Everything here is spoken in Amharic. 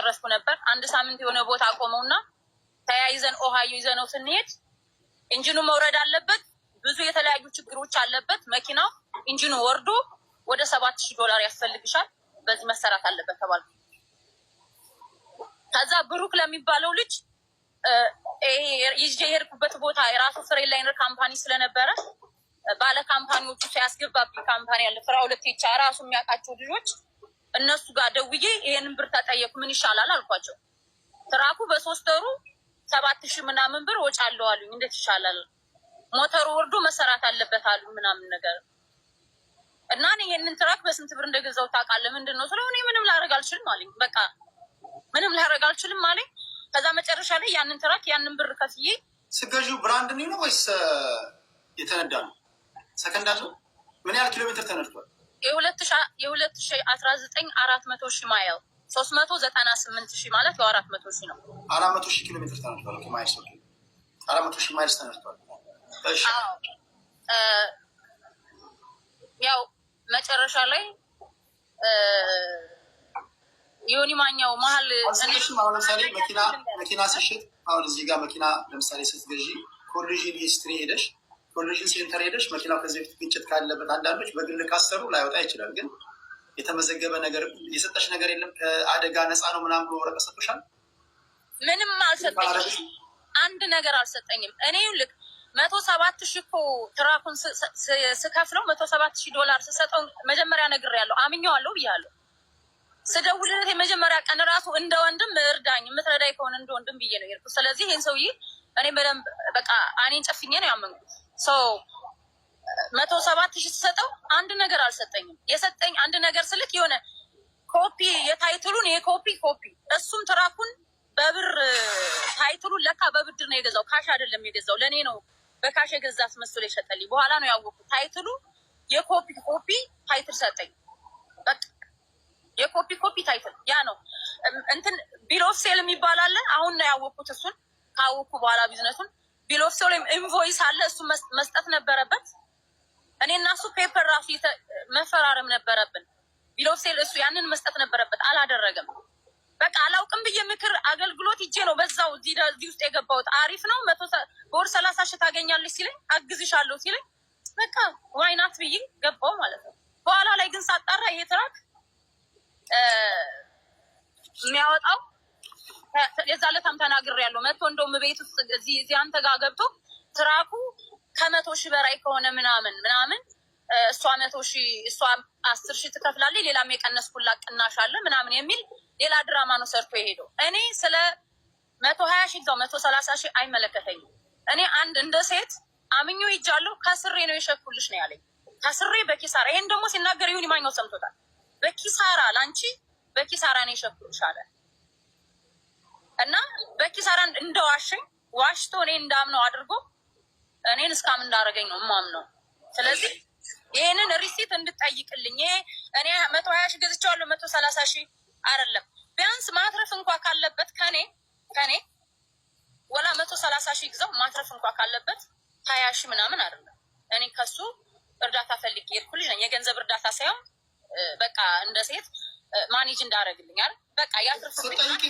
እየጨረስኩ ነበር። አንድ ሳምንት የሆነ ቦታ አቆመውና ተያይዘን ኦሃዮ ይዘነው ስንሄድ engine ኑ መውረድ አለበት። ብዙ የተለያዩ ችግሮች አለበት መኪናው። Engine ኑ ወርዶ ወደ $7,000 ያስፈልግሻል፣ በዚህ መሰራት አለበት ተባልኩ። ከዛ ብሩክ ለሚባለው ልጅ ይዤ የሄድኩበት ቦታ የራሱ Freightliner company ስለነበረ ባለ company ዎቹ ሲያስገባብኝ company አለ ፍራ ሁለት ይቻ ራሱ የሚያውቃቸው ልጆች፣ እነሱ ጋር ደውዬ ይሄንን ብር ተጠየኩ። ምን ይሻላል አልኳቸው። Truck ኡ በ3 ወሩ 7,000 ምናምን ብር ወጪ አለው አሉኝ። እንዴት ይሻላል? ሞተሩ ወርዶ መሰራት አለበት አሉ ምናምን ነገር። እና እኔ ይሄንን truck በስንት ብር እንደገዛው ታውቃለህ? ምንድን ነው ስለው እኔ ምንም ላደርግ አልችልም አለኝ። በቃ ምንም ላደርግ አልችልም አለኝ። ከዛ መጨረሻ ላይ ያንን truck ያንን ብር ከፍዬ ስገዢው brand new ነው ወይስ የተነዳ ነው? ሰከንድ አለው? ምን ያህል ኪሎ ሜትር ተነድቷል? የ2019 400,000 mile፣ 398,000 ማለት ያው 400,000 ነው። 400,000 ኪሎ ሜትር ተነድቷል። Miles፣ 400,000 miles ተነድቷል። እሺ። ያው መጨረሻ ላይ ዮኒ ማኛው መሀል አሁን ለምሳሌ መኪና ሲሸጥ፣ አሁን እዚህ ጋር መኪና ለምሳሌ ስትገዢ collision history ሄደሽ፣ collision center ሄደሽ መኪናው ከዚህ በፊት ግጭት ካለበት፣ አንዳንዶች በግል ካሰሩ ላይወጣ ይችላል። ግን የተመዘገበ ነገር የሰጠሽ ነገር የለም? ከአደጋ ነፃ ነው ምናምን ብሎ ወረቀት ሰጥቶሻል? ምንም አልሰጠኝም። አንድ ነገር አልሰጠኝም። እኔ ልክ 107,000 እኮ truck ኡን ስከፍለው፣ $107,000 ስሰጠው መጀመሪያ ነግሬያለሁ፣ አምኜዋለሁ ብያለሁ። ስደውልለት የመጀመሪያ ቀን ራሱ እንደ ወንድም እርዳኝ፣ የምትረዳኝ ከሆነ እንደ ወንድም ብዬ ነው የሄድኩት። ስለዚህ ይህን ሰውዬ እኔ በደንብ በቃ አይኔን ጨፍኜ ነው ያመንኩት። So 107,000 ስሰጠው አንድ ነገር አልሰጠኝም። የሰጠኝ አንድ ነገር ስልክ የሆነ ኮፒ የ title ኡን የ copy copy፣ እሱም truck ኡን በብር title ኡን ለካ በብድር ነው የገዛው፣ cash አይደለም የገዛው። ለእኔ ነው በ cash የገዛ አስመስሎ የሸጠልኝ። በኋላ ነው ያወቅኩት። Title ኡ የ copy copy title ሰጠኝ። በቃ የ copy copy title ያ ነው። እንትን bill of sale የሚባል አለ። አሁን ነው ያወቅኩት። እሱን ካወቅኩ በኋላ business ኡን bill of sale ወይም invoice አለ። እሱ መስጠት ነበረበት። እኔ እና እሱ paper ራሱ መፈራረም ነበረብን። Bill of sale እሱ ያንን መስጠት ነበረበት፣ አላደረገም። በቃ አላውቅም ብዬ ምክር አገልግሎት ይዤ ነው በዛው እዚህ ውስጥ የገባሁት። አሪፍ ነው፣ በወር 30,000 ታገኛለች ሲለኝ፣ አግዝሻለሁ ሲለኝ በቃ why not ብዬ ገባው ማለት ነው። በኋላ ላይ ግን ሳጣራ ይሄ truck የሚያወጣው፣ የዛ ለታም ተናግሬያለሁ። መጥቶ እንደውም ቤት ውስጥ እዚህ አንተ ጋር ገብቶ truck ኡ ከ100,000 በላይ ከሆነ ምናምን ምናምን እሷ 100,000፣ እሷ 10,000 ትከፍላለች፣ ሌላም የቀነስኩላት ቅናሽ አለ ምናምን የሚል ሌላ ድራማ ነው ሰርቶ የሄደው። እኔ ስለ 120,000 ግዛው 130,000 አይመለከተኝም። እኔ አንድ እንደ ሴት አምኜ ይጃለሁ። ከስሬ ነው የሸጥኩልሽ ነው ያለኝ። ከስሬ በኪሳራ። ይሄን ደግሞ ሲናገር ይሁን ማኛው ሰምቶታል። በኪሳራ ላንቺ በኪሳራ ነው የሸጥኩልሽ አለ እና በኪሳራ እንደዋሸኝ ዋሽቶ እኔ እንዳምነው አድርጎ እኔን scam እንዳደረገኝ ነው የማምነው። ስለዚህ ይሄንን receipt እንድጠይቅልኝ። ይሄ እኔ 120,000 ገዝቼዋለሁ፣ 130,000 አይደለም። ቢያንስ ማትረፍ እንኳ ካለበት ከኔ ወላ 130,000 ግዛው፣ ማትረፍ እንኳ ካለበት 20,000 ምናምን አይደለም። እኔ ከሱ እርዳታ ፈልጌ የሄድኩ ልጅ ነኝ። የገንዘብ እርዳታ ሳይሆን በቃ እንደ ሴት manage እንዳደረግልኝ አይደል? በቃ ያትርፍ። ስጠይቂ